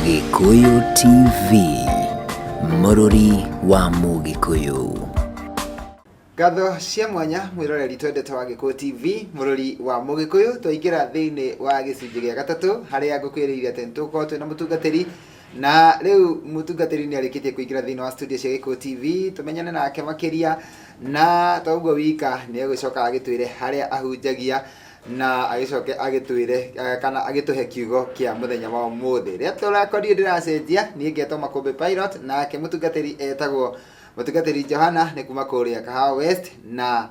Gĩkũyũ TV, mũrũri wa Mũgĩkũyũ. Ngatho cia mwanya mwĩroreri twendete wa Gĩkũyũ TV, mũrori wa Mũgĩkũyũ, twaingĩra thĩinĩ wa gĩcunjĩ gĩa gatatũ harĩa ngũkwĩrĩire atĩ nĩtũgũkorwo twĩna mũtungatĩri na rĩu mũtungatĩri nĩ arĩkĩtie kũingĩra thĩinĩ wa studio cia Gĩkũyũ TV, tũmenyane nake makĩria na to ũguo wika nĩ egũcoka agĩtwĩre harĩa ahunjagia na agĩcoke agĩtwĩre eh, kana agĩtũhe kiugo kĩa mũthenya wa ũmũthĩ. Rĩetwa rĩakwa niĩ ndĩracenjia, niĩ ngetwo Makũmbĩ Pilot, nake mũtungatĩri etagwo mũtungatĩri Johana, nĩ kuma kũrĩa Kahawa West, na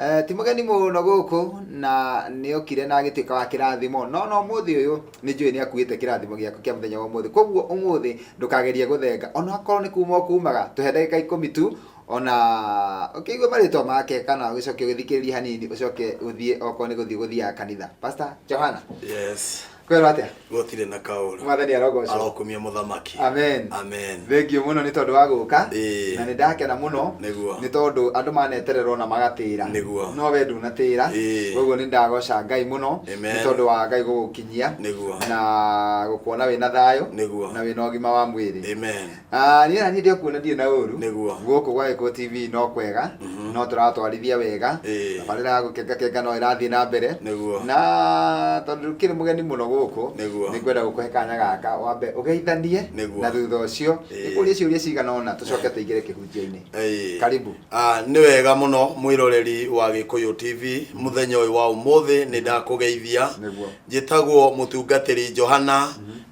eh, ti mũgeni mũno gũkũ, na nĩ okire na agĩtuĩka wa kĩrathimo, no no ũmũthĩ ũyũ nĩ njũĩ nĩ akuĩte kĩrathimo gĩaku kĩa mũthenya wa ũmũthĩ. Koguo ũmũthĩ ndũkagerie gũthenga, ona akorwo nĩ kuma ũkumaga, tũhe ndagĩka ikũmi tu ona ũkĩigua marĩtwa make kana ũgĩcoke ũgĩthikĩrĩrie hanini ũcoke ũthiĩ okorwo nĩ gũthiĩ gũthiaga kanitha. Pastor Johana. Yes. Kwĩrwo atĩa? Gũtirĩ na kaũru. Mwathani arogocwo. Arokumia mũthamaki. Amen. Amen. Thengiũ mũno nĩ tondũ wa gũka. Ĩĩ. Na nĩ ndakena mũno. Nĩguo. Nĩ tondũ andũ manetererwo na magatĩra. Nĩguo. No we ndunatĩra. Ĩĩ. Koguo nĩ ndagoca Ngai mũno. Amen. Nĩ tondũ wa Ngai gũgũkinyia. Nĩguo. Na gũkuona wĩna thayũ. Nĩguo. Na wĩna ũgima wa mwĩrĩ. Amen. Ah, niĩ na niĩ ndĩkuona ndirĩ na ũru. Nĩguo. Gũkũ gwa Gĩkũyũ TV no kwega, no tũratwarithia wega. Tabarĩra ya gũkengakenga no ĩrathiĩ na mbere. Nĩguo. Na tondũ ndũkĩrĩ mũgeni mũno gũkũ, Nĩguo. nĩngwenda gũkũhe kanya gaka wambe ũgeithanie Nĩguo. na thutha ũcio nĩkũrie ciũria cigana ũna tũcoke tũingĩre kĩhunjio-inĩ. Karibu. Ah, nĩ wega mũno mwĩroreri wa Gĩkũyũ TV mũthenya ũyũ wa ũmũthĩ nĩ ndakũgeithia. Nĩguo. Njĩtagwo mũtungatĩri Johana.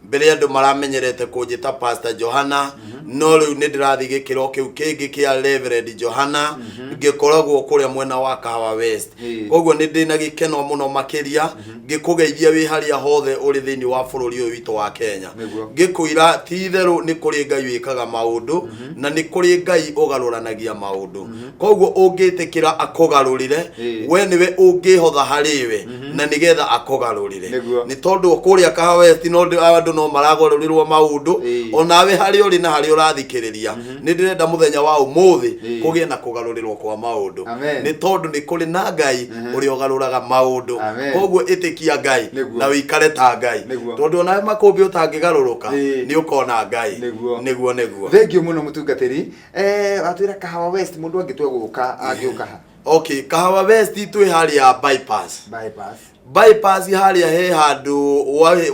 Mbere andũ maramenyerete kũnjĩta Pastor Johana, no rĩu nĩ ndĩrathiĩ gĩkĩro kĩu kĩngĩ kĩa Reverend Johana, ngĩkoragwo kũrĩa mwena wa Kahawa West. Koguo nĩ ndĩ na gĩkeno mũno makĩria ngĩkũgeithia wĩ harĩa hothe ũrĩ thĩinĩ wa bũrũri ũyũ witũ wa Kenya. Ngĩkwĩra ti itherũ nĩ kũrĩ Ngai wĩkaga maũndũ na nĩ kũrĩ Ngai ũgarũranagia maũndũ. Koguo ũngĩtĩkĩra akũgarũrĩre, we nĩwe ũngĩhotha harĩ we na nĩgetha akũgarũrĩre. Nĩ tondũ kũrĩa Kahawa West no andũ no maragarũrĩrwo maũndũ, onawe harĩa ũrĩ na harĩa ũrathikĩrĩria, nĩ ndĩrenda mũthenya wa ũmũthĩ kũgĩe na kũgarũrĩrwo kwa maũndũ. Nĩ tondũ nĩ kũrĩ na Ngai ũrĩa ũgarũraga maũndũ. Koguo ĩtĩkia Ngai na ũikare ta Ngai. Tondũ onawe makũmbĩ ũtangĩgarũrũka, nĩ ũkona Ngai. Nĩguo nĩguo. Thengiũ mũno mũtungatĩri. Eh, watwĩra Kahawa West mũndũ angĩtua gũka angĩũka ha? Okay, Kahawa West twĩ harĩa bypass. Bypass. Bypass harĩa he handũ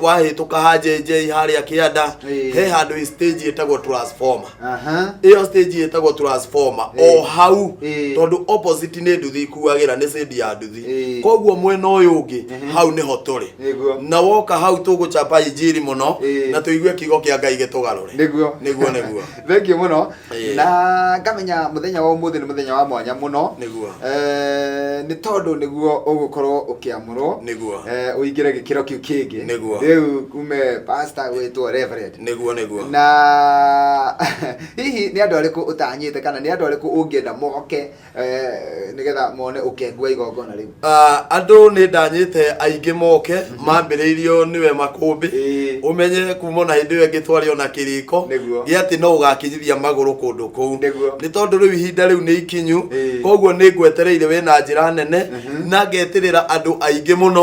wahĩtũka ha JJ harĩa kĩanda, he handũ stage ĩtagwo transformer. Ĩyo stage ĩtagwo transformer o hau, tondũ opposite nĩ nduthi ikuagĩra, nĩ stage ya nduthi. Koguo mwena ũyũ ũngĩ hau nĩho tũrĩ. Na woka hau tũgũchapa injiri mũno na tũigue kiugo kĩa Ngai gĩtũgarũre. Nĩguo. Nĩguo nĩguo. Thank you mũno. Na ngamenya mũthenya wa ũmũthĩ nĩ mũthenya wa mwanya mũno. Nĩguo. Nĩ tondũ nĩguo ũgũkorwo ũkĩamũrwo. Nĩguo. Ũingĩre gĩkĩro kĩu kĩngĩ. Nĩguo. Rĩu ume pastor gwĩtwo reverend. Nĩguo nĩguo. Na hihi nĩ andũ arĩkũ ũtanyĩte kana nĩ andũ arĩkũ ũngĩenda moke eh, nĩgetha mone ũkengu wa igongona rĩu? Ah, andũ nĩ ndanyĩte aingĩ moke mambĩrĩirio nĩwe makũmbĩ. Ũmenye kuma ona hĩndĩ ĩyo ĩngĩ twarĩ ona kĩrĩko gĩa atĩ no ũgakinyithia magũrũ kũndũ kũu. Nĩ tondũ rĩu ihinda rĩu nĩ ikinyu. Koguo nĩ ngwetereire wĩ na njĩra nene na ngetĩrĩra andũ aingĩ mũno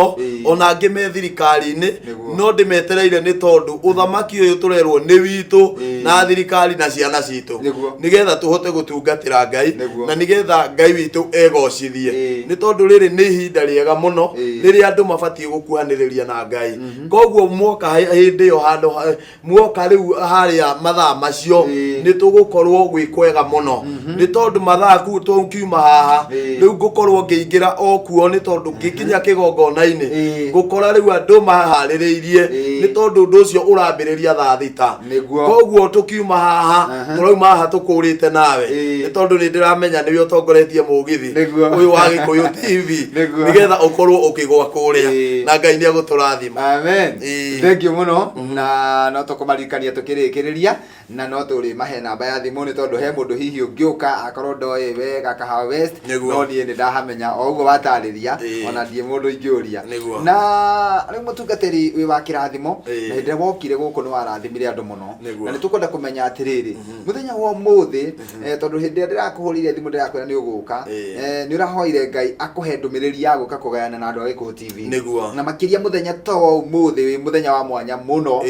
ona angĩ me thirikari-inĩ. No ndĩmetereire nĩ tondũ ũthamaki ũyũ tũrerwo nĩ witũ na thirikari na ciana citũ. Nĩgetha tũhote gũtungatĩra Ngai na nĩgetha Ngai witũ egocithie. Nĩ tondũ rĩrĩ nĩ ihinda rĩega mũno rĩrĩa andũ mabatiĩ gũkuhanĩrĩria na Ngai. Koguo mwoka hĩndĩ ĩyo handũ muoka rĩu harĩa mathaa macio nĩ tũgũkorwo gwĩ kwega mũno. Nĩ tondũ mathaa ku tũkiuma haha rĩu ngũkorwo ngĩingĩra o kuo, nĩ tondũ ngĩkinya kĩgongona-inĩ ngũkora rĩu andũ maharĩrĩirie, nĩ tondũ ũndũ ũcio ũrambĩrĩria thaa 6. Koguo tũkiuma haha tũrauma haha tũkũrĩte nawe, nĩ tondũ nĩ ndĩramenya nĩwe ũtongoretie mũgithi ũyũ wa Gĩkũyũ TV nĩgetha ũkorwo ũkĩgwa kũrĩa, na Ngai nĩ egũtũrathima. Amen. Thank you mũno. Na no tũkũmaririkania tũkĩrĩkĩrĩria, na no tũrĩmahe namba ya thimũ, nĩ tondũ he mũndũ hihi ũngĩũka akorwo ndoĩ wega Kahawa West, no niĩ nĩ ndahamenya o ũguo watarĩria, ona ndiĩ mũndũ ingĩũria. kũria. Nĩguo. Na rĩu mũtungatĩri wĩ wa kĩrathimo, na hĩndĩ ĩrĩa wokire gũkũ nĩ warathimire andũ mũno. Nĩguo. Na nĩ tũkwenda kũmenya atĩrĩrĩ, mũthenya wa ũmũthĩ, tondũ hĩndĩ ĩrĩa ndĩrakũhũrĩire thimũ ndĩrakwĩra nĩ ũgũka, nĩ ũrahoire Ngai akũhe ndũmĩrĩri ya gũka kũgayana na andũ a Gĩkũyũ TV. Nĩguo. Na makĩria mũthenya ta wa ũmũthĩ wĩ mũthenya wa mwanya mũno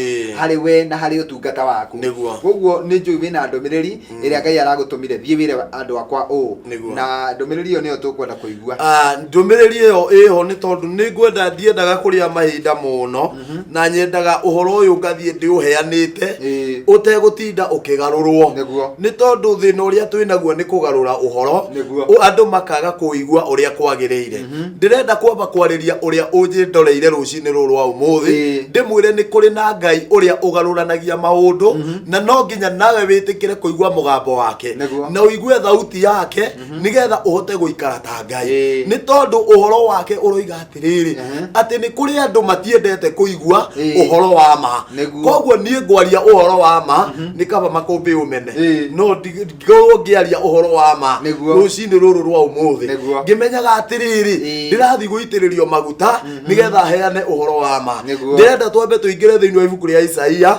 harĩ we na harĩ ũtungata waku. Nĩguo. Koguo nĩ njũĩ wĩna ndũmĩrĩri ĩrĩa Ngai aragũtũmire thiĩ wĩre andũ akwa ũũ. Nĩguo. Na ndũmĩrĩri ĩyo nĩyo tũkwenda kũigua. Ah, ndũmĩrĩri ĩyo ĩho nĩ tondũ nĩ ngwenda ndiendaga kũrĩa mahinda mũno na nyendaga ũhoro ũyũ ngathiĩ ndĩũheanĩte ũtegũtinda ũkĩgarũrwo. Nĩguo. Nĩ tondũ thĩna ũrĩa twĩ naguo nĩ kũgarũra ũhoro. Nĩguo. Andũ makaga kũigua ũrĩa kwagĩrĩire. Ndĩrenda kwamba kwarĩria ũrĩa ũnjĩndoreire rũcinĩ rũrũ rwa ũmũthĩ, ndĩmwĩre nĩ kũrĩ na Ngai ũrĩa ũgarũranagia maũndũ, na no nginya nawe wĩtĩkĩre kũigua mũgambo wake na ũigue thauti yake, nĩgetha ũhote gũikara ta Ngai. Nĩ tondũ ũhoro wake ũroiga atĩrĩrĩ, atĩ nĩ kũrĩ andũ matiendete kũigua ũhoro wa ma. Koguo niĩ ngwaria ũhoro wa ma, nĩ kaba makũmbĩ ũmene, no ngorwo ngĩaria ũhoro wa ma rũcinĩ rũrũ rwa ũmũthĩ, ngĩmenyaga atĩrĩrĩ, ndĩrathiĩ gũitĩrĩrio maguta nĩgetha heane ũhoro wa ma. Ndĩrenda twambe tũingĩre thĩinĩ wa ibuku rĩa Isaia,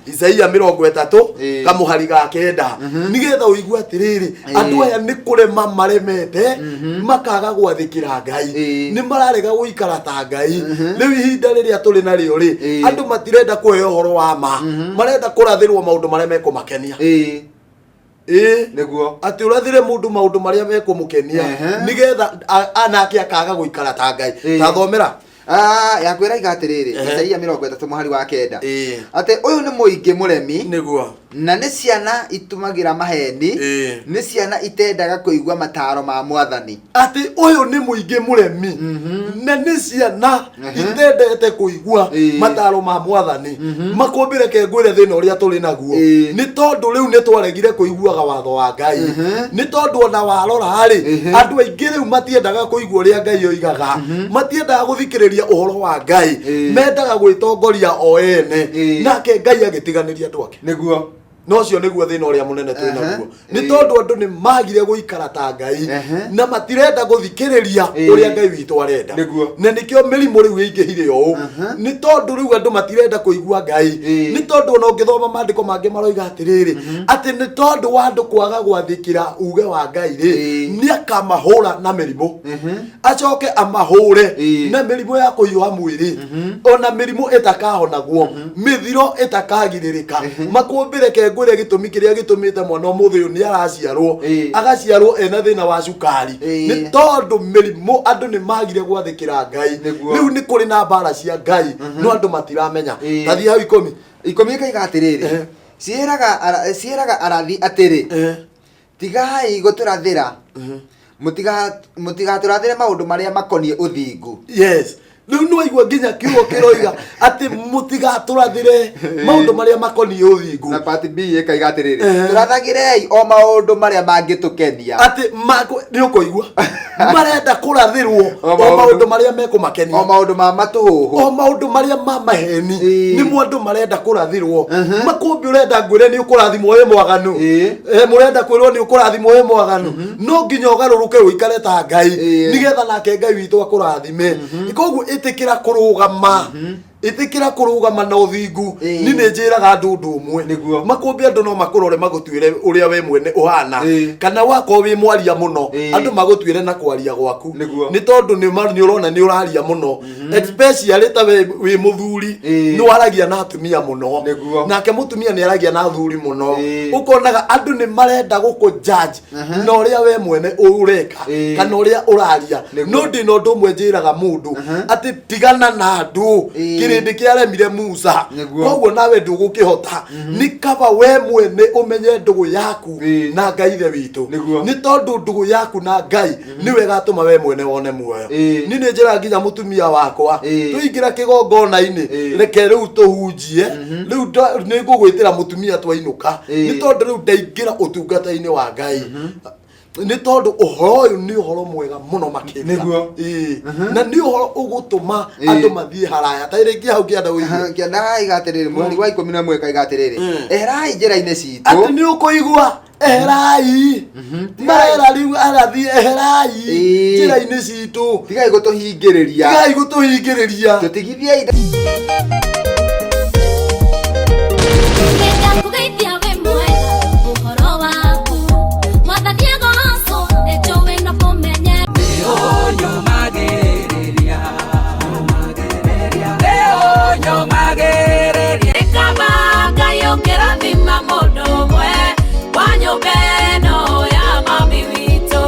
Isaia 30 kamũhari ga 9, nĩgetha ũigue atĩrĩrĩ, andũ aya nĩ kũrema maremete, makaga gwathĩkĩra Ngai, nĩ mararega gũikara ta Ngai. Rĩu ihinda rĩrĩa tũrĩ narĩo rĩ, andũ matirenda kũheo ũhoro wa ma, marenda kũrathĩrwo maũndũ marĩa mekũmakenia. Ĩĩ. Nĩguo. Atĩ ũrathĩre mũndũ maũndũ marĩa mekũmũkenia, nĩgetha nake akaga gũikara ta Ngai. Ta thomera. Ah, yakwĩra iga atĩrĩrĩ, Isaia 30 mũhari wa 9, atĩ ũyũ nĩ mũingĩ mũremi, Nĩguo. na nĩ ciana itumagĩra maheni, nĩ ciana itendaga kũigua mataro ma Mwathani. Atĩ ũyũ nĩ mũingĩ mũremi, na nĩ ciana itendete kũigua mataro ma Mwathani. Makũmbĩre ke ngwĩre thĩna ũrĩa tũrĩ naguo, nĩ tondũ rĩu nĩ twaregire kũiguaga watho wa Ngai. Nĩ tondũ ona warora rĩ, andũ aingĩ rĩu matiendaga kũigua ũrĩa Ngai oigaga, matiendaga gũthikĩrĩria ũhoro wa Ngai, mendaga gwĩtongoria o ene, nake Ngai agĩtiganĩria andũ ake. Nĩguo. Na ũcio nĩguo thĩna ũrĩa mũnene twĩ naguo, nĩ tondũ andũ nĩ magire gũikara ta Ngai, na matirenda gũthikĩrĩria ũrĩa Ngai witũ arenda. Na nĩkĩo mĩrimũ rĩu ĩingĩhire ũũ, nĩ tondũ rĩu andũ matirenda kũigua Ngai. Nĩ tondũ ona ũngĩthoma maandĩko mangĩ maroiga atĩrĩrĩ, atĩ nĩ tondũ wa andũ kwaga gwathĩkĩra uge wa Ngai rĩ, nĩ akamahũra na mĩrimũ, acoke amahũre na mĩrimũ ya kũhiũha mwĩrĩ, ona mĩrimũ ĩtakahonagwo, mĩthiro ĩtakagirĩrĩka. Makũmbĩre ke ngwĩre gĩtũmi kĩrĩa gĩtũmĩte mwana ũmũthĩ ũyũ nĩ araciarwo, agaciarwo ena thĩna wa cukari, nĩ tondũ mĩrimũ, andũ nĩ magire gwathĩkĩra Ngai. Rĩu nĩ kũrĩ na mbara cia Ngai, no andũ matiramenya. Tathiĩ hau 10. 10 ĩkaiga atĩrĩrĩ, ciĩraga arathi atĩrĩ, tigai gũtũrathĩra, mũtigatũrathĩre maũndũ marĩa makoniĩ ũthingu. Yes, rĩu nĩ waigua nginya kiugo kĩroiga atĩ mũtigatũrathĩre maũndũ marĩa makoniĩ ũthingu. Na part B ĩkaiga atĩrĩrĩ, tũrathagĩrei o maũndũ marĩa mangĩtũkenia. Atĩ nĩ ũkũigua marenda kũrathĩrwo o maũndũ marĩa mekũmakenia, o maũndũ ma matũhũhũ, o maũndũ marĩa ma maheni, nĩmo andũ marenda kũrathĩrwo. Makũmbĩ ũrenda ngwĩre nĩ ũkũrathimwo wĩ mwaganu? Mũrenda kwĩrwo nĩ ũkũrathimwo wĩ mwaganu? No nginya ũgarũrũke ũikare ta Ngai, nĩgetha nake Ngai witũ akũrathime. Koguo ĩtĩkĩra kũrũgama, ĩtĩkĩra kũrũgama na ũthingu. Ni nĩ njĩraga andũ ũndũ ũmwe. Makũmbĩ andũ no makũrore magũtuĩre ũrĩa we mwene ũhana, kana wakorwo wĩ mwaria mũno, andũ magũtuĩre na kwaria gwaku. Nĩ tondũ nĩ ũrona nĩ ũraria mũno, especially ta we wĩ mũthuri, nĩ waragia na atumia mũno. Nake mũtumia nĩ aragia na athuri mũno. Ũkonaga andũ nĩ marenda gũkũ judge na ũrĩa we mwene ũreka kana ũrĩa ũraria. No ndĩ na ũndũ ũmwe njĩraga mũndũ, atĩ tigana na andũ. Kĩrĩndĩ kĩaremire Musa, koguo nawe ndũgũkĩhota. Nĩ kaba we mwene ũmenye ndũgũ yaku na Ngai ithe witũ, nĩ tondũ ndũgũ yaku na Ngai nĩwe ĩgatũma we mwene wone muoyo. Niĩ nĩ njĩraga nginya mũtumia wakwa, tũingĩra kĩgongona-inĩ, reke rĩu tũhunjie, rĩu nĩ ngũgwĩtĩra mũtumia twainũka, nĩ tondũ rĩu ndaingĩra ũtungata-inĩ wa Ngai, nĩ tondũ ũhoro ũyũ nĩ ũhoro mwega mũno makĩria. Na nĩ ũhoro ũgũtũma andũ mathiĩ haraya. Ta rĩngĩ hau kĩanda ũigue. Kĩanda iga atĩrĩrĩ, mũhari wa 11 kaiga atĩrĩrĩ, eherai njĩra-inĩ citũ. Atĩ nĩ ũkũigua Eherai. Marera rĩu arathi, eherai njĩra-inĩ citũ. Tigai gũtũhingĩrĩria. Tigai gũtũhingĩrĩria. Tũtigithiei. Nĩndakũgeithia wĩ mwega ũhoro waku Mwathani agocwo nĩnjũĩ no kũmenye. Nĩ kaba Ngai ũngĩrathima mũndũ ũmwe wa nyũmba ĩno ya mami witũ.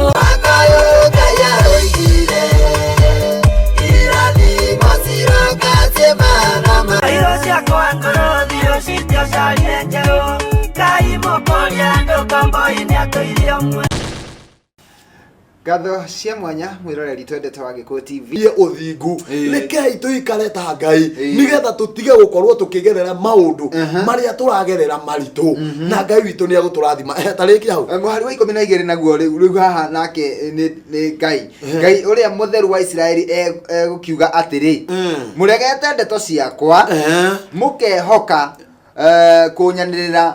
Iro ciakwa ngoro thiro citio carire njerũ Ngai mũkũria andũ ngombo-inĩ atũirie ũmwe. Ngatho cia mwanya mwĩroreri twendete wa Gĩkũyũ TV. Ie ũthingu, rekei tũikare ta Ngai nĩgetha tũtige gũkorwo tũkĩgerera maũndũ marĩa tũragerera maritũ, na Ngai witũ nĩ egũtũrathima. Tarĩkia hau. Mũhari wa 12 naguo rĩu haha nake nĩ Ngai Ngai ũrĩa mũtheru wa Isiraeli egũkiuga atĩrĩ, mũregete ndeto ciakwa, mũkehoka kũnyanĩrĩra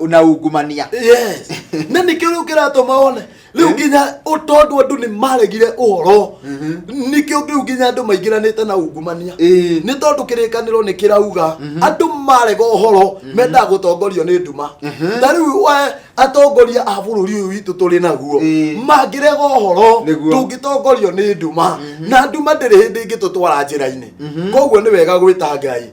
na ungumania. Yes, na nĩkĩo rĩu kĩratũma wone rĩu nginya tondũ andũ nĩ maregire ũhoro, nĩkĩo rĩu nginya andũ maingĩranĩte na ungumania, nĩ tondũ kĩrĩkanĩro nĩ kĩrauga andũ marega ũhoro mendaga gũtongorio nĩ nduma. Ta rĩu we atongoria a bũrũri ũyũ witũ tũrĩ naguo mangĩrega ũhoro, tũngĩtongorio nĩ nduma, na nduma ndĩrĩ hĩndĩ ĩngĩtũtwara njĩra-inĩ. Koguo nĩ wega gwĩta Ngai.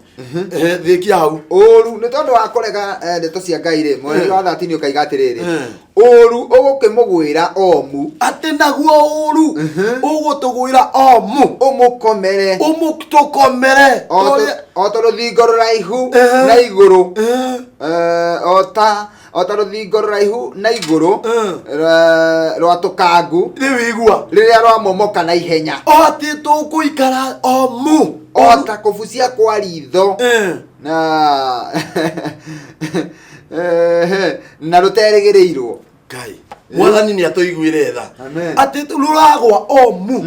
Thĩkia hau. Ũru nĩ tondũ wa kũrega ndeto cia Ngai rĩ, mweri wa 13 ũkaiga atĩrĩrĩ, ũru ũgũkĩmũgwĩra omu. Atĩ naguo ũru ũgũtũgwĩra omu. Ũmũkomere. Ũmũtũkomere. O ta rũthingo rũraihu na igũrũ. O ta rũthingo rũraihu na igũrũ rwatũkangu. Rĩu igua. Rĩrĩa rwamomoka na ihenya. O atĩ tũkũikara omu. O ta kũbucia kwa ritho. Na rũterĩgĩrĩirwo. Ngai Mwathani nĩ atũiguĩre tha. Amen. Atĩ rũragwa omu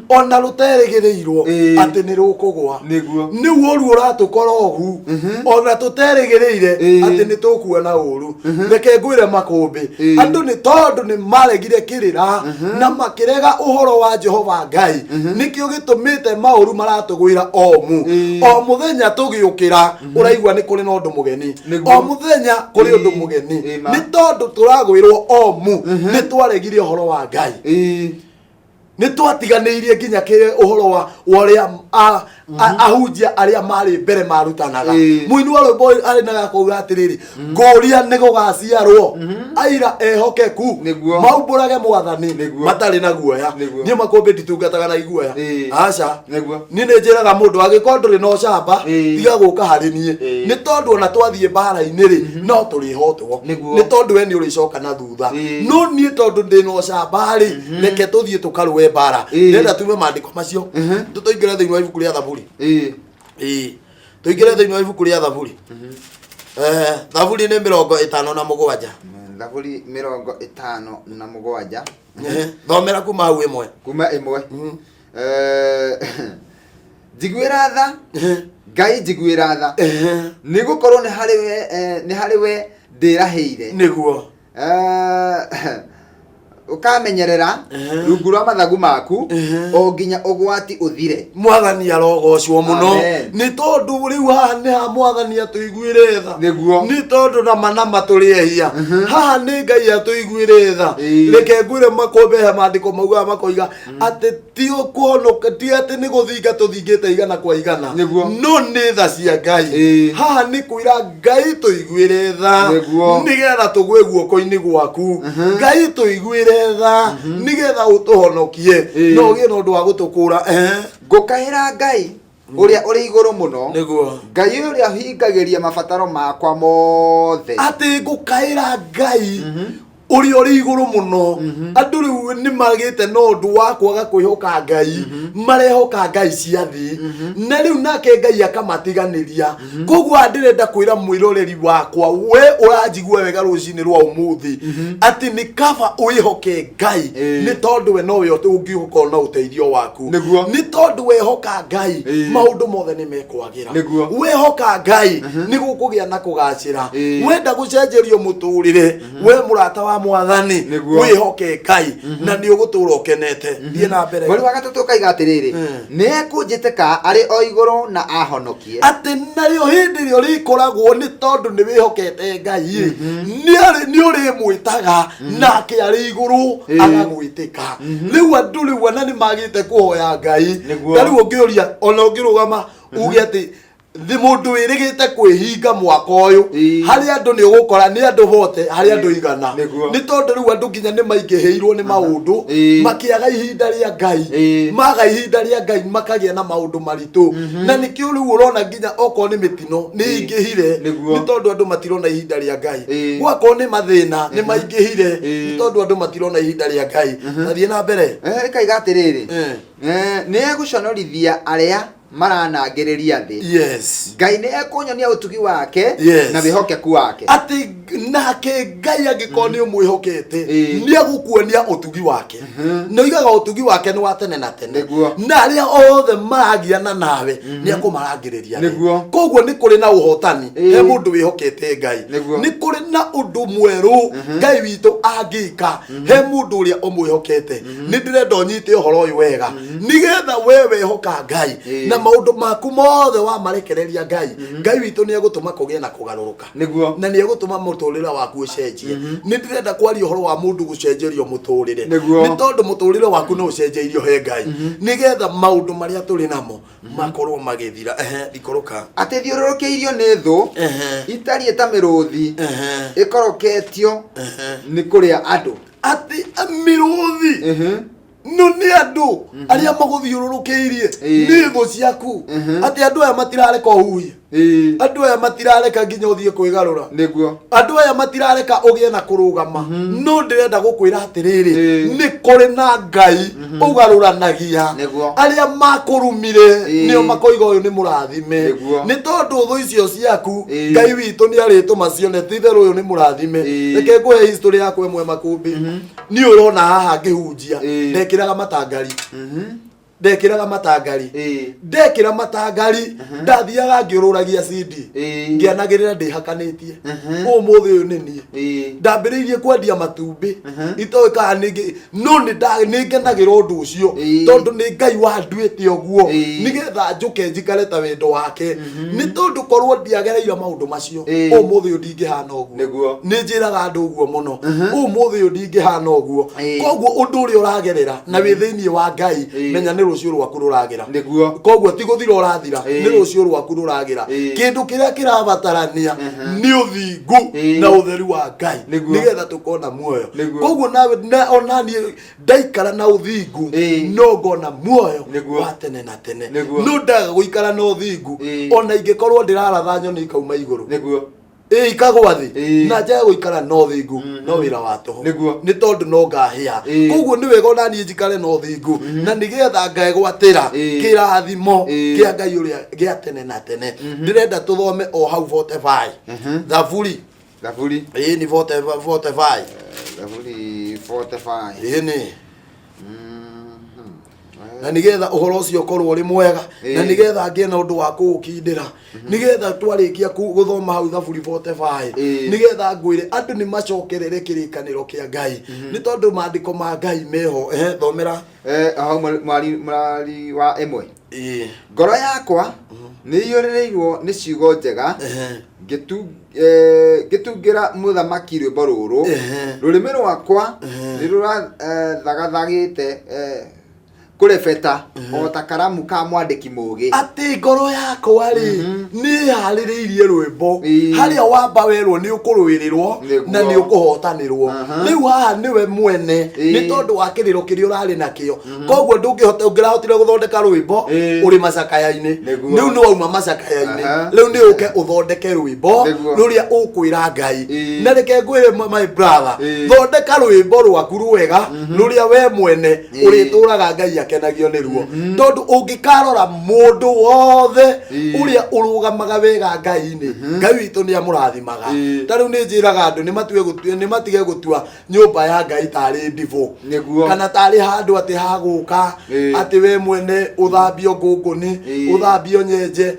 ona rũterĩgĩrĩirwo, atĩ nĩ rũkũgwa. Nĩguo. Nĩ ũru ũratũkora ũgu ona tũterĩgĩrĩire, atĩ nĩ tũkuona ũru. Reke ngwĩre makũmbĩ, andũ nĩ tondũ nĩ maregire kĩrĩra na makĩrega ũhoro wa Jehova Ngai, nĩkĩo gĩtũmĩte maũru maratũgwĩra omu. O mũthenya tũgĩũkĩra ũraigua nĩ kũrĩ na ũndũ mũgeni. Nĩguo. O mũthenya kũrĩ ũndũ mũgeni. Ĩma. Nĩ tondũ tũragwĩrwo omu nĩ twaregire ũhoro wa Ngai, nĩ twatiganĩirie nginya kĩ ũhoro wa ũrĩa ahunjia arĩa marĩ mbere marutanaga. Mũini wa rwĩmbo arĩ na gakauga atĩrĩrĩ, ngũria nĩ gũgaciarwo aira ehokeku Nĩguo. maumbũrage Mwathani Nĩguo. matarĩ na guoya. Nĩguo. Niĩ makũmbĩ nditungataga na iguoya. Aca. Nĩguo. Niĩ nĩ njĩraga mũndũ angĩkorwo ndũrĩ na ũcamba, tiga gũka harĩ niĩ, nĩ tondũ ona twathiĩ mbara-inĩ rĩ, no tũrĩhotwo. Nĩguo. Nĩ tondũ we nĩ ũrĩcoka na thutha. No niĩ tondũ ndĩ na ũcamba rĩ, reke tũthiĩ tũkarũe mbara. Ndĩrenda tume maandĩko macio, tũingĩre thĩinĩ wa ibuku rĩa Thaburi. Ĩĩ, tũingĩre thĩinĩ wa ibuku rĩa Thaburi. Thaburi nĩ 57. Thaburi 57. Thomera kuma hau 1. Kuma 1. Njiguĩra tha Ngai, njiguĩra tha, nĩ gũkorwo nĩ harĩ we ndĩrahĩire. Nĩguo. Ũkamenyerera rungu rwa mathagu maku o nginya ũgwati ũthire. Mwathani arogocwo mũno. Amen. Nĩ tondũ rĩu haha nĩ ha Mwathani atũiguĩre tha. Nĩguo. Nĩ tondũ nama nama tũrĩ ehia, haha nĩ Ngai atũiguĩre tha. Reke ngwĩre makũmbe, he maandĩko maugaga makoiga atĩ ti ũkũhonoka, ti atĩ nĩ gũthinga tũthingĩte igana kwa igana. Nĩguo. No nĩ tha cia Ngai. Haha nĩ kwĩra Ngai tũiguĩre tha Nĩguo. nĩgetha tũgwe guoko-inĩ gwaku. Ngai tũiguĩre tha nĩgetha ũtũhonokie na ũgĩe na ũndũ wa gũtũkũra. Ngũkaĩra Ngai ũrĩa ũrĩ igũrũ mũno. Nĩguo. Ngai ũrĩa ũhingagĩria mabataro makwa mothe. Atĩ ngũkaĩra Ngai. Ũrĩa ũrĩ igũrũ mũno. Andũ rĩu nĩ magĩte na ũndũ wa kwaga kwĩhoka Ngai, marehoka ngai cia thĩ, na rĩu nake Ngai akamatiganĩria. Koguo haha ndĩrenda kwĩra mwĩroreri wakwa, we ũranjigua wega rũcinĩ rwa ũmũthĩ, atĩ nĩ kaba wĩhoke Ngai, nĩ tondũ we nowe ũngĩkorwo na ũteithio waku. Nĩ tondũ wehoka Ngai, maũndũ mothe nĩ mekwagĩra. Wehoka Ngai, nĩ gũkũgĩa na kũgacĩra. Wenda gũcenjerio mũtũrĩre, we mũrata wa Mwathani, wĩhoke Ngai na nĩ ũgũtũra ũkenete. Thiĩ na mbere. Mweri wa gatatũ ũkaiga atĩrĩrĩ, nĩ ekũnjĩtĩka arĩ o igũrũ na ahonokie. Atĩ narĩo hĩndĩ ĩrĩa ũrĩkoragwo, nĩ tondũ nĩ wĩhokete Ngai rĩ, nĩ ũrĩmwĩtaga nake arĩ igũrũ agagwĩtĩka. Rĩu andũ rĩu ona nĩ magĩte kũhoya Ngai. Ta rĩu ũngĩũria, ona ũngĩrũgama uge atĩ thĩ mũndũ wĩrĩgĩte kwĩhinga mwaka ũyũ, harĩ andũ nĩ ũgũkora nĩ andũ hote harĩ andũ 100. Nĩ tondũ rĩu andũ nginya nĩ maingĩhĩirwo nĩ maũndũ, makĩaga ihinda rĩa Ngai. Maga ihinda rĩa Ngai, makagĩa na maũndũ maritũ, na nĩkĩo rĩu ũrona nginya okorwo nĩ mĩtino nĩ ingĩhire, nĩ tondũ andũ matirona ihinda rĩa Ngai. Gwakorwo nĩ mathĩna nĩ maingĩhire, nĩ tondũ andũ matirona ihinda rĩa Ngai. Na thiĩ na mbere. Rĩkaiga atĩrĩrĩ, nĩ egũconorithia arĩa maranangĩrĩria thĩ. Ngai nĩ ekũnyonia ũtugi wake na wĩhokeku wake. Atĩ nake Ngai, angĩkorwo nĩ ũmwĩhokete, nĩ egũkuonia ũtugi wake, nĩ oigaga ũtugi wake nĩ wa tene na tene, na arĩa othe maragiana nawe nĩ ekũmarangĩrĩria thĩ. Koguo nĩ kũrĩ na ũhotani he mũndũ wĩhokete Ngai. Nĩ kũrĩ na ũndũ mwerũ Ngai witũ angĩka he mũndũ ũrĩa ũmwĩhokete. Nĩ ndĩrenda ũnyite ũhoro ũyũ wega, nĩgetha we wehoka Ngai na maũndũ maku mothe wamarekereria Ngai, Ngai witũ nĩ egũtũma kũgĩe na kũgarũrũka, na nĩ egũtũma mũtũrĩre waku ũcenjie. Nĩ ndĩrenda kwaria ũhoro wa mũndũ gũcenjerio mũtũrĩre, nĩ tondũ mũtũrĩre waku no ũcenjeirio he Ngai, nĩgetha maũndũ marĩa tũrĩ namo makorwo magĩthira. Ehe, ikũrũka. Atĩ thiũrũrũkĩirio nĩ thũ itariĩ ta mĩrũthi ĩkoroketio nĩ kũrĩa andũ. Atĩ mĩrũthi no nĩ andũ arĩa magũthiũrũrũkĩirie, nĩ thũ ciaku, atĩ andũ aya matirareka ũhuhie, andũ aya matirareka nginya ũthiĩ kwĩgarũra, andũ aya matirareka ũgĩe na kũrũgama. No ndĩrenda gũkwĩra atĩrĩrĩ, nĩ kũrĩ na Ngai ũgarũranagia. Arĩa makũrumire, nĩo makoiga ũyũ nĩ mũrathime, nĩ tondũ thũ icio ciaku, Ngai witũ nĩ arĩtũma cione ti itherũ ũyũ nĩ mũrathime. Reke ngũhe history yakwa ĩmwe, makũmbĩ. Niĩ ũrona haha ngĩhunjia, ndekĩraga matangari, ndekĩraga matangari, ndekĩra matangari, ndathiaga ngĩũrũragia CD, ngĩanagĩrĩra ndĩhakanĩtie. Ũmũthĩ ũyũ nĩ niĩ ndambĩrĩirie kwendia matumbĩ, itoĩ kana nĩngĩ, no nĩ ngenagĩra ũndũ ũcio, tondũ nĩ Ngai wanduĩte ũguo, nĩgetha njũke njikare ta wendo wake, nĩ tondũ korwo ndiagereire maũndũ macio, ũmũthĩ ũyũ ndingĩhana ũguo. Nĩ njĩraga andũ ũguo mũno, ũmũthĩ ũyũ ndingĩhana ũguo. Koguo ũndũ ũrĩa ũragerera na wĩ thĩinĩ wa Ngai, menya nĩ rũciũ rwaku rũragĩra. Koguo ti gũthira ũrathira, nĩ rũciũ rwaku rũragĩra. Kĩndũ kĩrĩa kĩrabatarania nĩ ũthingu na ũtheru wa Ngai, nĩgetha tũkona muoyo. Koguo nawe na ona niĩ ndaikara na ũthingu, no ngona muoyo wa tene na tene. No ndaga gũikara na ũthingu, ona ingĩkorwo ndĩraratha nyoni ikauma igũrũ, ĩ ikagwa thĩ, na njage gũikara na ũthingu, no wĩra wa tũhũ, nĩ tondũ no ngahĩa. Koguo nĩ wega ona niĩ njikare na ũthingu, na nĩgetha ngegwatĩra kĩrathimo kĩa Ngai ũrĩa gĩa tene na tene. Ndĩrenda tũthome o hau 45, Thaburi. Thaburi. Ĩĩ, nĩ 45, 45. Thaburi 45. Ĩĩ, nĩ na nigetha ũhoro ũcio ũkorwo ũrĩ mwega, na nigetha ngĩe na ũndũ wa kũũkindĩra, nigetha twarĩkia gũthoma hau Thaburi 45, nigetha ngwĩre andũ nĩ macokerere kĩrĩkanĩro kĩa Ngai, nĩ tondũ maandĩko ma Ngai meho. Ehe, thomera. Hau mwari wa 1. Ngoro yakwa nĩ iyũrĩrĩirwo nĩ ciugo njega, ngĩtungĩra mũthamaki rwĩmbo rũrũ. Rũrĩmĩ rwakwa nĩ rũrathagathagĩte. Kũrebeta o ta karamu ka mwandĩki mũũgĩ. Atĩ ngoro yakwa rĩ nĩ ĩharĩrĩirie rwĩmbo harĩa wamba werwo nĩ ũkũrũĩrĩrwo na nĩ ũkũhotanĩrwo. Rĩu haha nĩwe mwene nĩ tondũ wa kĩrĩro kĩrĩa ũrarĩ nakĩo, koguo ndũngĩhota ũngĩrahotire gũthondeka rwĩmbo ũrĩ macakaya-inĩ. Rĩu nĩ wauma macakaya-inĩ, rĩu nĩ ũke ũthondeke rwĩmbo rũrĩa ũkwĩra Ngai. Na reke ngwĩre my brother, thondeka rwĩmbo rwaku rwega rũrĩa we mwene ũrĩtũraga Ngai akenagio nĩruo, tondũ ũngĩkarora mũndũ wothe ũrĩa ũrũgamaga wega Ngai-inĩ, Ngai witũ nĩ amũrathimaga. Ta rĩu nĩ njĩraga andũ nĩ matue gũtua, nĩ matige gũtua nyũmba ya Ngai tarĩ ndibũ kana tarĩ handũ atĩ hagũka atĩ we mwene ũthambio ngũngũni, ũthambio nyenje,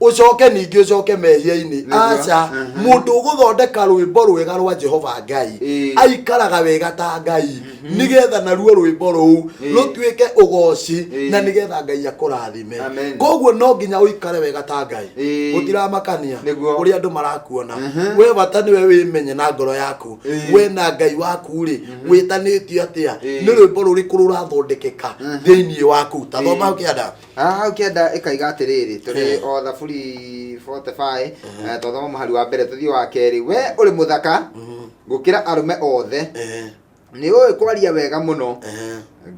ũcoke ningĩ ũcoke mehia-inĩ. Aca, mũndũ ũgũthondeka rwĩmbo rwega rwa Jehova Ngai aikaraga wega ta Ngai, nĩgetha naruo rwĩmbo rũu rũtuĩke ũgoci na nĩgetha Ngai akũrathime. Amen. Koguo no nginya ũikare wega ta Ngai. Gũtiramakania ũrĩa andũ marakuona, we bata nĩwe wĩmenye na ngoro yaku, we na Ngai waku rĩ, wĩtanĩtio atĩa? Nĩ rwĩmbo rũrĩkũ rũrathondekeka thĩinĩ waku? Ta thoma hau kĩanda. Haha hau kĩanda ĩkaiga atĩrĩrĩ, tũrĩ o Thaburi 45, twathoma mũhari wa mbere tũthiĩ wa kerĩ. We ũrĩ mũthaka gũkĩra arũme othe, nĩ ũĩ kwaria wega mũno,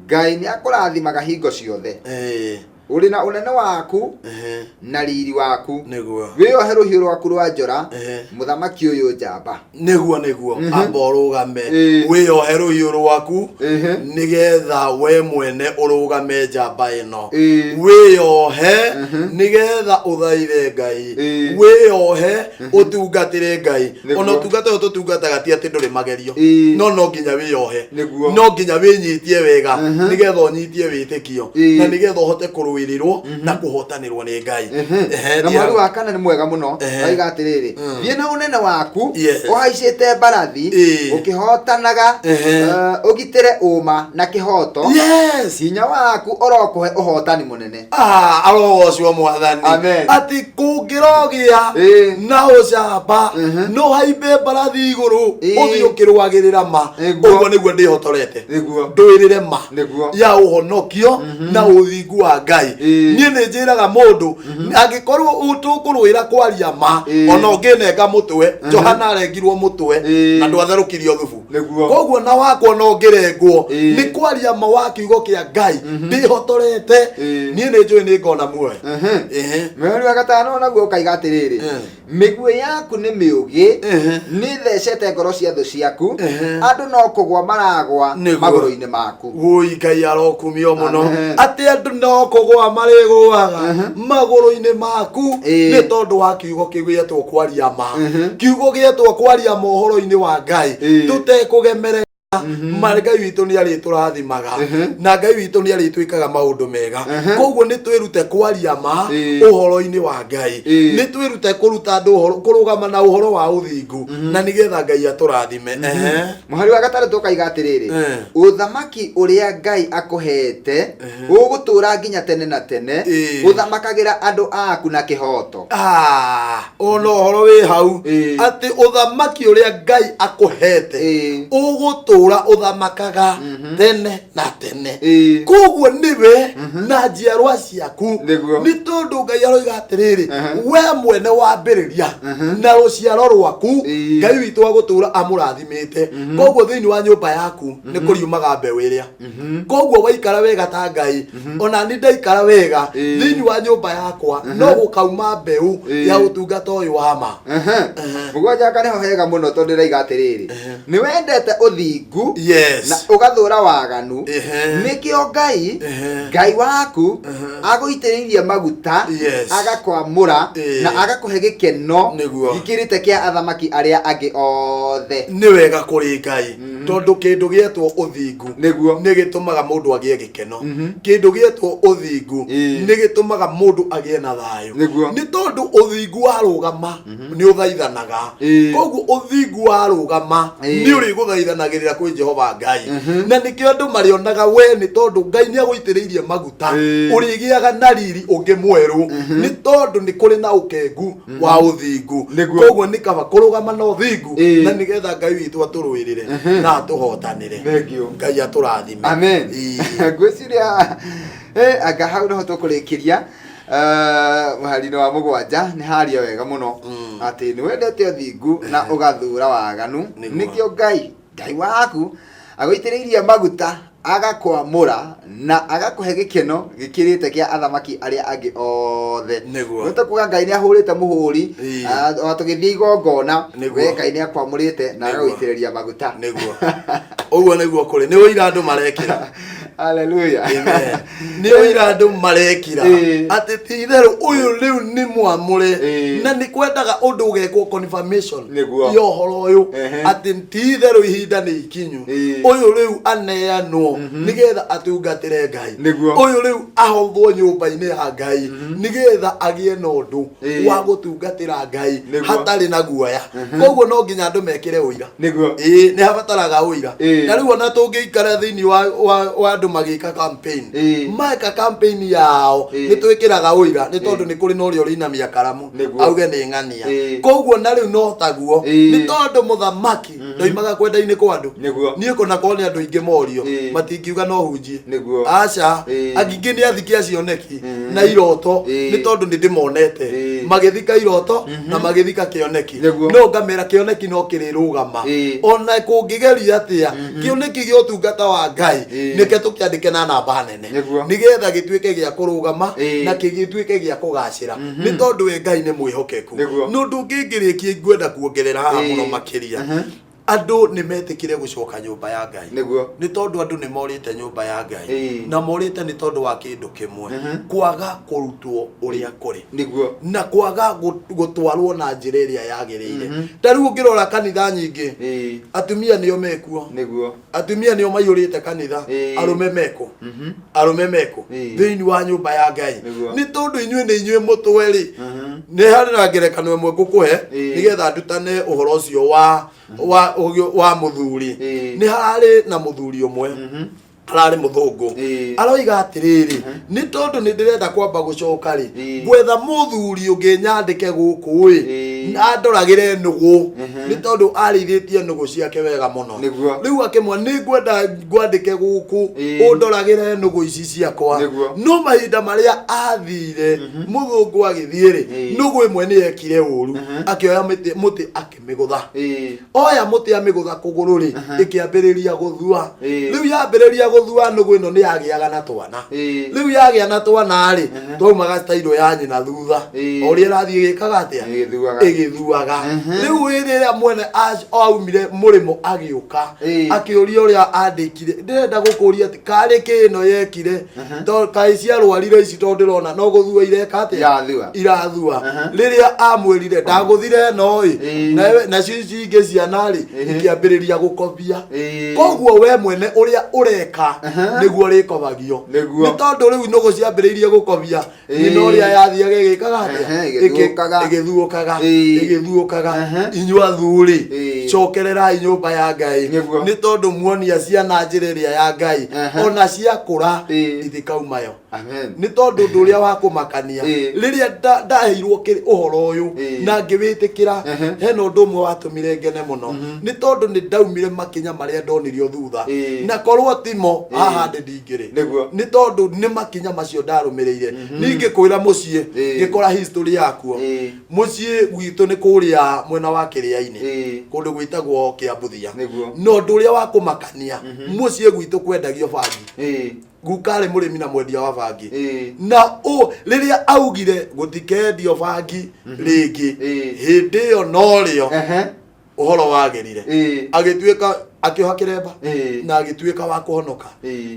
Ngai nĩ akũrathimaga hingo ciothe. Ũrĩ na ũnene waku na riri waku, wĩohe rũhiũ rwaku rwa njora, mũthamaki ũyũ njamba. Nĩguo amba ũrũgame, wĩyohe rũhiũ rwaku, nĩgetha we mwene ũrũgame njamba ĩno. Wĩyohe nĩgetha ũthaithe Ngai, wĩyohe ũtungatĩre Ngai. Ona ũtungata ũyũ tũtungataga ti atĩ ndũrĩ magerio, no no nginya wĩyohe, no nginya wĩnyitie wega nĩgetha ũnyitie wĩtĩkio na nĩgetha ũhote kũrũĩrĩrwo na kũhotanĩrwo nĩ Ngai. Na Thiĩ mũhari hau. wa kana nĩ mwega mũno. Oiga atĩrĩrĩ, thiĩ na ũnene waku ũhaicĩte mbarathi, ũkĩhotanaga, ũgitĩre ũma na kĩhoto, hinya waku ũrokũhe ũhotani mũnene. Ah, arogocwo Mwathani. Amen. Atĩ kũngĩrogĩa na ũcamba, no haimbe mbarathi igũrũ, ũthiĩ ũkĩrũagĩrĩra ma. Ũguo nĩguo ndĩhotorete, ndũĩrĩre ma ya ũhonokio na ũthingu wa Ngai. Niĩ nĩ njĩraga mũndũ, angĩkorwo tũkũrũĩra kwaria ma, ona ũngĩnenga mũtwe, Johana arengirwo mũtwe na ndwatherũkirio thubu. Koguo na wakwa no ngĩrengwo nĩ kwaria ma wa kiugo kĩa Ngai ndĩhotorete, niĩ nĩ njũĩ nĩ ngona muoyo. Mũhari wa gatano naguo ũkaiga atĩrĩrĩ, mĩguĩ yaku nĩ mĩũgĩ, nĩ thecete ngoro cia thũ ciaku, andũ no kũgwa maragwa magũrũ-inĩ maku. Wũi Ngai arokumio mũno. Amen. Atĩ andũ no kũgwa marĩgũaga magũrũ-inĩ maku nĩ tondũ wa kiugo kĩu gĩetwo kwaria ma, kiugo gĩetwo kwaria mohoro-inĩ wa Ngai tũtekũgemerera ma. Ngai witũ nĩ arĩtũrathimaga na Ngai witũ nĩ arĩtwĩkaga maũndũ mega. Koguo nĩ twĩrute kwaria ma ũhoro-inĩ wa Ngai, nĩ twĩrute kũruta andũ ũhoro, kũrũgama na ũhoro wa ũthingu, na nĩgetha Ngai atũrathime. Mũhari wa gatandatũ ũkaiga atĩrĩrĩ, ũthamaki ũrĩa Ngai akũheete ũgũtũũra nginya tene na tene, ũthamakagĩra andũ aku na kĩhooto. Ah, ona ũhoro wĩ hau atĩ ũthamaki ũrĩa Ngai akũhete ũgũtũũra ũthamakaga tene na tene. Koguo nĩwe na njiarwa ciaku, nĩ tondũ Ngai aroiga atĩrĩrĩ, we mwene wambĩrĩria na rũciaro rwaku, Ngai witũ agũtũũra amũrathimĩte. Koguo thĩinĩ wa nyũmba yaku nĩ kũriumaga mbeũ ĩrĩa. Koguo waikara wega ta Ngai, ona ni ndaikara wega, thĩinĩ wa nyũmba yakwa no gũkauma mbeũ ya ũtungata ũyũ wa ma. Mũgwanja nĩho hega mũno, tondũ ĩraiga atĩrĩrĩ, nĩ wendete ũthingu na ũgathũra waganu, nĩkĩo Ngai, Ngai waku, agũitĩrĩirie maguta, agakwamũra na agakũhe gĩkeno gĩkĩrĩte kĩa athamaki arĩa angĩ othe. Nĩ wega kũrĩ Ngai, tondũ kĩndũ gĩetwo ũthingu nĩ gĩtũmaga mũndũ agĩe gĩkeno. Kĩndũ gĩetwo ũthingu nĩ gĩtũmaga mũndũ agĩe na thayũ, nĩ tondũ ũthingu warũgama nĩ ũthaithanaga. Koguo ũthingu warũgama nĩ ũrĩgũthaithanagĩrĩra kwĩ Jehova Ngai, na nĩkĩo andũ marĩonaga we, nĩ tondũ Ngai nĩ agũitĩrĩirie maguta, ũrĩgĩaga na riri ũngĩ mwerũ, nĩ tondũ nĩ kũrĩ na ũkengu wa ũthingu. Koguo nĩ kaba kũrũgama na ũthingu, na nĩgetha Ngai witũ atũrũĩrĩre na Na atũhotanĩre. Thank you. Ngai atũrathime. Amen. Ĩĩ. Ngwĩciria anga hau noho tũkũrĩkĩria mũhari-inĩ wa 7 nĩ haria wega mũno atĩ nĩ wendete ũthingu na ũgathũra waganu. Nĩguo. Nĩkĩo Ngai waku agũitĩrĩirie maguta, agakwamũra na agakũhe gĩkeno gĩkĩrĩte kĩa athamaki arĩa angĩ othe. Nĩguo. Nĩ ta kuga Ngai nĩ ahũrĩte mũhũri. Ĩĩ. Ona tũgĩthiĩ igongona, Nĩguo. we Ngai nĩ akwamũrĩte na Nĩguo. agagũitĩrĩria maguta. Nĩguo, ũguo nĩguo kũrĩ. Nĩ ũira andũ marekĩra. Hallelujah. Amen. Nĩ ũira andũ marekira atĩ ti itherũ ũyũ rĩu nĩ mwamũre, na nĩ kwendaga ũndũ ũgekwo confirmation ya ũhoro ũyũ, atĩ ti itherũ ihinda nĩ ikinyu, ũyũ rĩu aneanwo nĩgetha atungatĩre Ngai, ũyũ rĩu ahothwo nyũmba-inĩ ya Ngai nĩgetha agĩe na ũndũ wa gũtungatĩra Ngai hatarĩ na guoya. Koguo no nginya andũ mekĩre ũira. Ĩĩ, nĩ habataraga ũira. Na rĩu ona tũngĩikara thĩinĩ wa andũ magĩka campaign, meka campaign yao, nĩ twĩkĩraga ũira, nĩ tondũ nĩ kũrĩ na ũrĩa ũrĩinamia karamu auge nĩ ng'ania. Koguo na rĩu no taguo, nĩ tondũ mũthamaki ndoimaga kwenda-inĩ kwa andũ. Niĩ kũna korwo nĩ andũ aingĩ morio, matingiuga no hunjie. Aca. Angingĩ nĩ athiki a cioneki na iroto, nĩ tondũ nĩ ndĩmonete magĩthika iroto na magĩthika kĩoneki. No ngamera kĩoneki no kĩrĩrũgama ona kũngĩgeria atĩa. Kĩoneki gĩa ũtungata wa Ngai nĩke tũkĩandĩke na namba nene, nĩgetha gĩtuĩke gĩa kũrũgama na gĩtuĩke gĩa kũgacĩra, nĩ tondũ we Ngai nĩ mwĩhokeku. Na ũndũ ũngĩ ngĩrĩkia ngwenda kuongerera haha mũno makĩria, andũ nĩ metĩkire gũcoka nyũmba ya Ngai, nĩ tondũ andũ nĩ morĩte nyũmba ya Ngai, na morĩte nĩ tondũ wa kĩndũ kĩmwe, kwaga kũrutwo ũrĩa kũrĩ na kwaga gũtwarwo na njĩra ĩrĩa yagĩrĩire. Ta rĩu ũngĩrora kanitha nyingĩ, atumia nĩo mekuo. Atumia nĩo maiyũrĩte kanitha. Arũme meko, arũme meko thĩinĩ wa nyũmba ya Ngai? Nĩ tondũ inyuĩ nĩ inyuĩ mũtwe rĩ. Nĩ harĩ na ngerekano ĩmwe ngũkũhe nĩgetha ndutane ũhoro ũcio wa mũthuri. Nĩ hararĩ na mũthuri ũmwe ararĩ mũthũngũ, aroiga atĩrĩrĩ, nĩ tondũ nĩ ndĩrenda kwamba gũcoka rĩ, gwetha mũthuri ũngĩ nyandĩke gũkũ ĩ, andoragĩre nũgũ, nĩ tondũ arĩithĩtie nũgũ ciake wega mũno. Rĩu akĩmwa, nĩ ngwenda ngwandĩke gũkũ ũndoragĩre nũgũ ici ciakwa. No mahinda marĩa athire, mũthũngũ agĩthiĩ rĩ, nũgũ ĩmwe nĩ yekire ũru, akĩoya mũtĩ akĩmĩgũtha. Oya mũtĩ amĩgũtha kũgũrũ rĩ, ĩkĩambĩrĩria gũthua. Rĩu yambĩrĩria gũthua, nũgũ ĩno nĩ yagĩaga na twana. Rĩu yagĩa na twana rĩ, twaumaga stailo ya nyina thutha. O ũrĩa ĩrathiĩ ĩgĩkaga atĩa? Ĩgĩthuaga. Ĩgĩthuaga. Rĩu rĩrĩa mwene aumire mũrĩmo agĩũka, akĩũria ũrĩa andĩkire, ndĩrenda gũkũria atĩ karĩ kĩ ĩno yekire, to kaĩ ciarwarire ici, tondũ ndĩrona no gũthua ireka atĩa? Irathua. Irathua. Rĩrĩa amwĩrire ndagũthire ĩno ĩ, nacio ici ingĩ ciana rĩ, ikĩambĩrĩria gũkobia. Koguo we mwene ũrĩa ũreka nĩguo rĩkobagio. Nĩ tondũ rĩu nũgũ ciambĩrĩirie gũkobia nyina ũrĩa yathiaga ĩgĩkaga atĩa? Ĩgĩthuũkaga. Ĩgĩthuũkaga. Ĩgĩthuũkaga. Inyuĩ athuri, cokererai nyũmba ya Ngai, nĩ tondũ muonia ciana njĩra ĩrĩa ya Ngai, ona ciakũra ithikaumayo. Amen. Nĩ tondũ ũndũ ũrĩa wa kũmakania, rĩrĩa ndaheirwo ũhoro ũyũ na ngĩwĩtĩkĩra, hena ũndũ ũmwe watũmire ngene mũno, nĩ tondũ nĩ ndaumire makinya marĩa ndonirio thutha, na korwo timo haha ndĩ ndingĩrĩ. Nĩ tondũ nĩ makinya macio ndarũmĩrĩire. Ningĩ kwĩra mũciĩ, ngĩkora history yakuo. Mũciĩ gwitũ nĩ kũrĩa mwena wa Kĩrĩa-inĩ, kũndũ gwĩtagwo Kĩambuthia. Na ũndũ ũrĩa wa kũmakania, mũciĩ gwitũ kwendagio bangi. Guka arĩ mũrĩmi na mwendia wa bangi. Na ũ rĩrĩa augire gũtikendio bangi rĩngĩ, hĩndĩ ĩyo norĩo ũhoro wagĩrire. Agĩtuĩka akĩoha kĩremba na agĩtuĩka wa kũhonoka.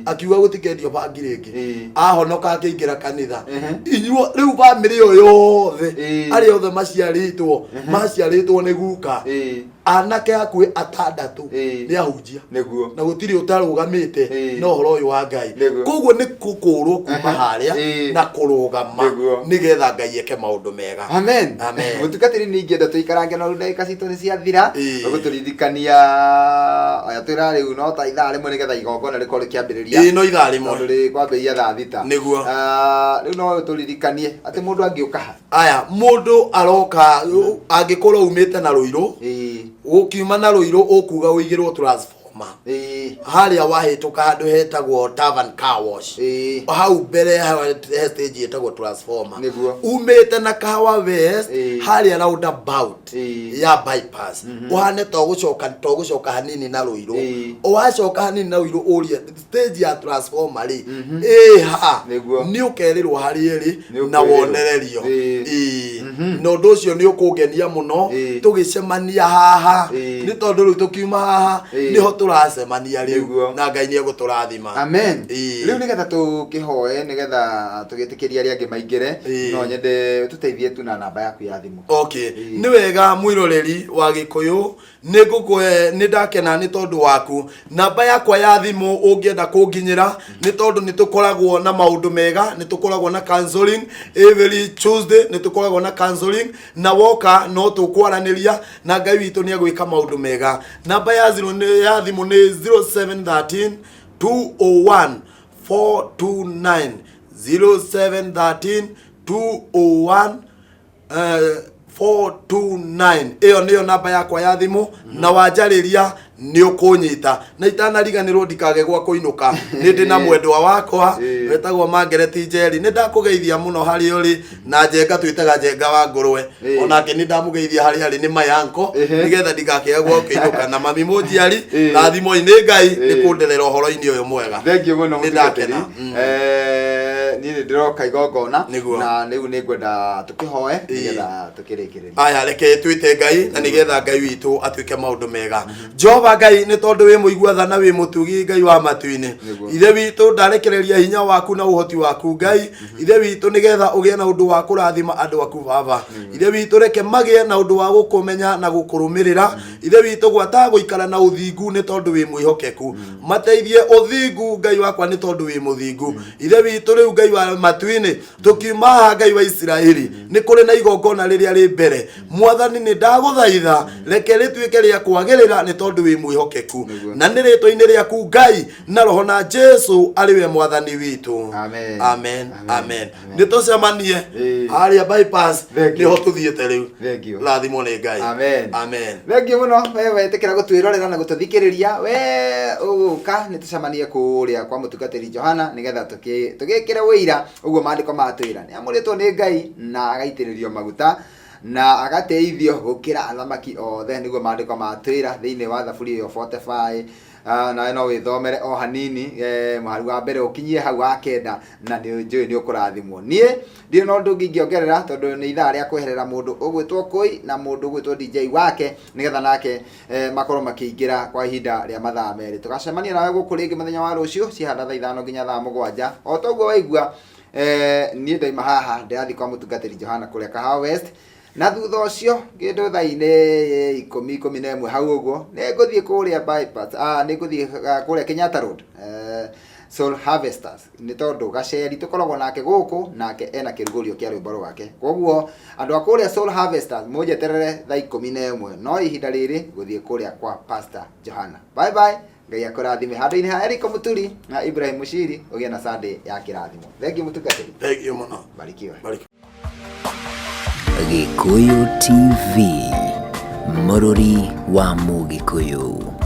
Akiuga gũtikendio bangi rĩngĩ. Ahonoka akĩingĩra kanitha. Inyuo rĩu bamĩrĩ ĩyo yothe, arĩa othe maciarĩtwo nĩ guka, anake hakuhĩ 6 nĩ ahunjia, na gũtirĩ ũtarũgamĩte na ũhoro ũyũ wa Ngai. Koguo nĩ kũkũrwo kuma harĩa na kũrũgama, nĩgetha Ngai eke maũndũ mega. Amen. Amen. Mũtungatĩri, nĩ ingĩenda tũikarange, no rĩu ndagĩka citũ nĩ ciathira. Ũgũtũririkania aya twĩra rĩu no ta 1:00 nĩgetha igongona rĩkorwo rĩkĩambĩrĩria. Ĩĩ, no 1:00. Tondũ rĩkwambĩrĩria thaa 6. Nĩguo. Ah, rĩu no tũririkanie atĩ mũndũ angĩũka ha? Aya, mũndũ aroka angĩkorwo umĩte na Rũirũ, ũkiuma na Rũirũ ũkuga ũigĩrwo transformer. Transformer. Harĩa wahĩtũka handũ hetagwo Tavern Car Wash. Hau mbere he stage ĩtagwo Transformer. Umĩte na Kahawa West harĩa roundabout ya bypass. Ũhane to gũcoka to gũcoka hanini na Rũirũ. Wacoka hanini na Rũirũ ũrie stage ya Transformer rĩ ĩha. Nĩ ũkerĩrwo harĩa ĩrĩ na wonererio. Na ũndũ ũcio nĩ ũkũngenia mũno tũgĩcemania haha, nĩ tondũ rĩu tũkiuma haha nĩho tũracemania rĩu, na Ngai nĩ egũtũrathima. Amen. Rĩu nĩgetha tũkĩhoe, nĩgetha tũgĩtĩkĩrie arĩa angĩ maingĩre, no nyende tũteithie tu na namba yaku ya thimũ. Okay, nĩ wega mwĩroreri wa Gĩkũyũ, nĩ ngũkũhe, nĩ ndakena nĩ tondũ waku. Namba yakwa ya thimũ ũngĩenda kũnginyĩra, nĩ tondũ nĩ tũkoragwo na maũndũ mega, nĩ tũkoragwo na counseling every Tuesday, nĩ tũkoragwo na counseling, na woka no tũkwaranĩria na Ngai witũ nĩ egwĩka maũndũ mega. Namba ya zero ya thimũ nĩ 0713 201 429, 0713 201 429. Ĩyo nĩyo namba yakwa ya thimũ, na wanjarĩria nĩ ũkũnyita. Na itanariganĩrwo ndikage gwa kũinũka, nĩ ndĩ na mwendwa wakwa wetagwo Margaret Njeri, nĩ ndakũgeithia mũno harĩa ũrĩ, na Njenga twĩtaga Njenga wa ngũrwe, onake nĩ ndamũgeithia harĩa arĩ, nĩ mayanko, nĩgetha ndigakĩage gwa kũinũka. Na mami mũnjiari, rathimoi nĩ Ngai nĩ kũnderera ũhoro-inĩ ũyũ mwega. Thengiũ mũno. Nĩ Mũtungatĩri. ndakena. Niĩ nĩ ndĩroka igongona. Nĩguo. Na rĩu nĩ ngwenda tũkĩhoe nĩgetha tũkĩrĩkĩrĩrie. Aya, reke twĩte Ngai na nĩgetha Ngai witũ atuĩke maũndũ mega. Jehova Ngai, nĩ tondũ wĩ mũigua tha na wĩ mũtugi, Ngai wa matu-inĩ. Ithe witũ, ndarekereria hinya waku na ũhoti waku, Ngai Ithe witũ, nĩgetha ũgĩe na ũndũ wa kũrathima andũ aku. Baba Ithe witũ, reke magĩe na ũndũ wa gũkũmenya na gũkũrũmĩrĩra. Ithe witũ, gwata gũikara na ũthingu, nĩ tondũ wĩ mwĩhokeku. Mateithie ũthingu, Ngai wakwa, nĩ tondũ wĩ mũthingu. Ithe witũ, rĩu Ngai wa matu-inĩ, tũkiuma haha, Ngai wa Isiraeli, nĩ kũrĩ na igongona rĩrĩa rĩ mbere. Mwathani, nĩ ndagũthaitha, reke rĩtuĩke rĩa kwagĩrĩra, nĩ tondũ wĩ mwĩhokeku. Na nĩ rĩtwa-inĩ rĩaku, Ngai na Roho na Jesu arĩ we Mwathani witũ. Amen. Amen. Amen. Amen. Nĩ tũcemanie harĩa bypass. Thank you. Nĩho tũthiĩte rĩu. Thank you. Rathimwo nĩ Ngai. Amen. Amen. Thengiũ mũno we wetĩkĩra gũtwĩrorera na gũtũthikĩrĩria. We ũgũka nĩ tũcemanie kũrĩa kwa mũtungatĩri Johana, nĩgetha tũgĩkĩre ũira ũguo maandĩko matwĩra. Nĩ amũrĩtwo nĩ Ngai na agaitĩrĩrio maguta na agateithio gũkĩra athamaki othe, nĩguo maandĩko matwĩra thĩinĩ wa Thaburi ĩyo 45. Nawe no wĩthomere o hanini mũhari wa mbere ũkinyie hau wa kenda, na nĩ njũĩ nĩ ũkũrathimwo. Niĩ ndirĩ na ũndũ ũngĩ ingĩongerera, tondũ nĩ ithaa rĩa kweherera mũndũ ũgwĩtwo Kũi na mũndũ ũgwĩtwo DJ wake, nĩgetha nake makorwo makĩingĩra kwa ihinda rĩa mathaa 2. Tũgacemania nawe gũkũ rĩngĩ mũthenya wa rũciũ cihana thaa 5 nginya thaa 7. O toguo waigua, niĩ ndaima haha ndĩrathiĩ kwa mũtungatĩri Johana kũrĩa Kahawa West, na thutha ũcio kĩndũ thaa-inĩ 10, 11 hau ũguo, nĩ ngũthiĩ kũrĩa bypass, nĩ ngũthiĩ kũrĩa Kenyatta Road, Soul Harvesters, nĩ tondũ Gaceri tũkoragwo nake gũkũ, nake ena kĩrugũrio kĩa rwĩmbo rwake. Koguo andũ a kũrĩa Soul Harvesters mũnjeterere thaa 11, no ihinda rĩrĩ gũthiĩ kũrĩa kwa Pastor Johana. Bye bye. Ngai akũrathime. Handũ-inĩ ha Eriko Mũturi na Ibrahim Mushiri, ũgĩe na Sunday ya kĩrathimo. Thank you, mũtungatĩri. Thank you mũno. Barikiwe. Barikiwe. Gĩkũyũ TV, mũrũri wa Mũgĩkũyũ.